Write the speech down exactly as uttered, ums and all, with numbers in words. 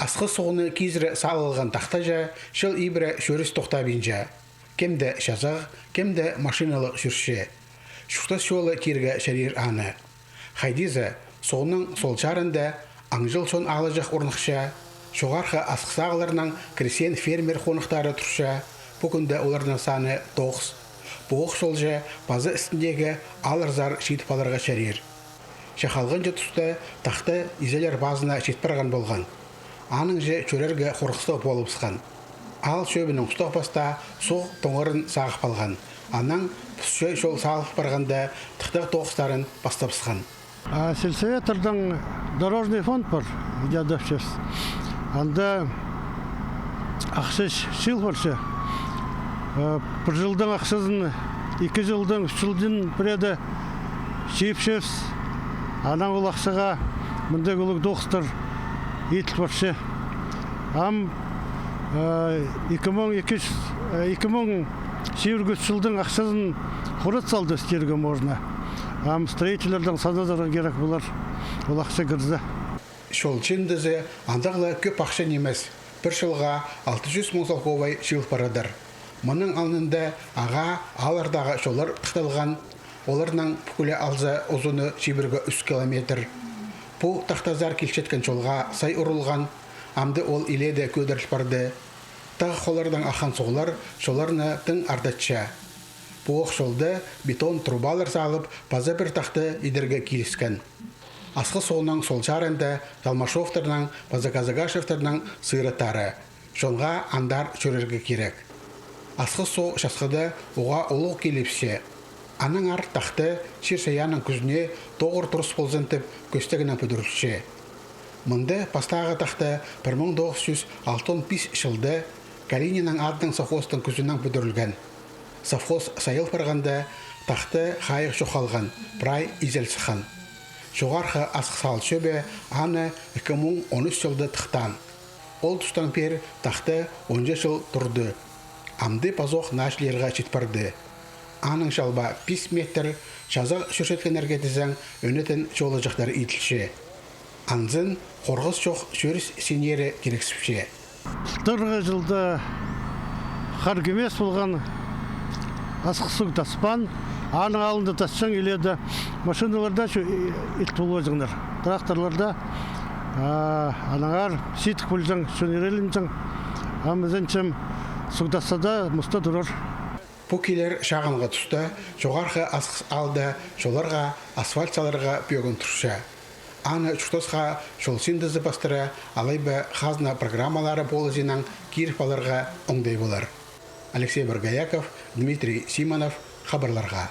Асхыс суғны кизіре салылған тахтаҷа чыл ибіре чӧріс тохтабинча. Кемде чазағ, кемде машиналығ чӧрче. Чуртас чолы тирге чарир аны. Хайди за, суғның сол чарында аңҷыл чон аалҷах орныхча, Чоғархы Асхыс ағыларның крестьян-фермер хонахтары турча, пу кӱнде оларның саны тоғыс. Пу ох чолҷа паза істіндегі аалларзар читіп аларға чарир. Че халғанҷы туста тахта изелер пазына чит парған полған. Аннаңҷа чӧрерге хорғыстығ полыбысхан. Аал чӧбінің устағ пастаа суғ тоңарын сағып алған. Анаң пусча чол салып парғанда тыхтағ тоғыстарын пастабысхан. А сельсоветтердең дорожный фонд пар, иди адапчабыс. Анда ахча чыыл парча. Э, пір чылдың ахчазын ікі чылдың, ӱс чылдың пірееде чыыпчабыс. Анаң ол ахчаға мындағ улуғ тоғыстар иділ парча. Ам, э, ікі муң ікі чӱс, э, ікі муң чибіргі ӱс чылдың ахчазын хорат салды, тирге можно. Ам строительлердең саназарға кирек полар, ол ахча кірзе. Чол чыындызы андағ ла кӧп ахча нимес. Пір чылға алты чӱс муң салковай чыыл парадыр. Мының алнында ағаа ааллардағы чоллар тыхталған. Оларның пӱкӱле алза узуны чибіргі ӱс километр. Пу тахтазар килчеткен чолға сай урылған, амды ол илееде кӧдіріл парды. Тағ холлардаң аххан суғлар чолларны тың ардатча. Пу ох чолда бетон трубалар салып, паза пір тахта идерге киліскен. Асхыс суғның сол чарында Толмашовтарның паза Казагашевтарның сыйраттары. Чонға андар чӧрерге кирек. Асхыс суғ часхыда уғаа улуғ килібісче. Аннаңар тахта чир-чайаанның кӱзіне тоғыр турыс ползын тіп кӧстегнең пӱдірілче. Мында пастағы тахта пір муң тоғыс чӱс алтон пис чылда Калининнің адынаң совхозтың кӱзінең пӱдірілген. Совхоз сайыл парғанда тахта хайығ чох халған, прай изел сыххан. Чоғархы Асхыс аал чӧбі аны ікі муң он ӱс чылда тыхтаан. Ол тустаң пеер тахта онҷа чыл турды. Амды пазох нааҷылирға чит парды. Аның чалба пис метр, чазағ чӧрчеткеннерге тізең, ӧнетін чолаҷахтар иділче. Анзын хорғыс чох чӧріс синері кирексіпче. Былтырғы чылда хар кӧмес полған, Асхыс суғ таспаан, аның алнында тасчаң илееде машиналарда чо-, ит полбаҷаңнар, тракторларда. А, аннаңар сидік полҷаң, чон иреленҷең. Ам ізенчем, суғ тасса даа, муста турар. Пу килер чағынғы туста Чоғархы Асхыс аалда чолларға асфальт саларға пӧгін турча. Аны чуртасха чол синтезі пастыра, алай ба хазна программалары полызинаң киріп аларға оңдай полар. Алексей Боргояков, Дмитрий Симонов, хабарларға.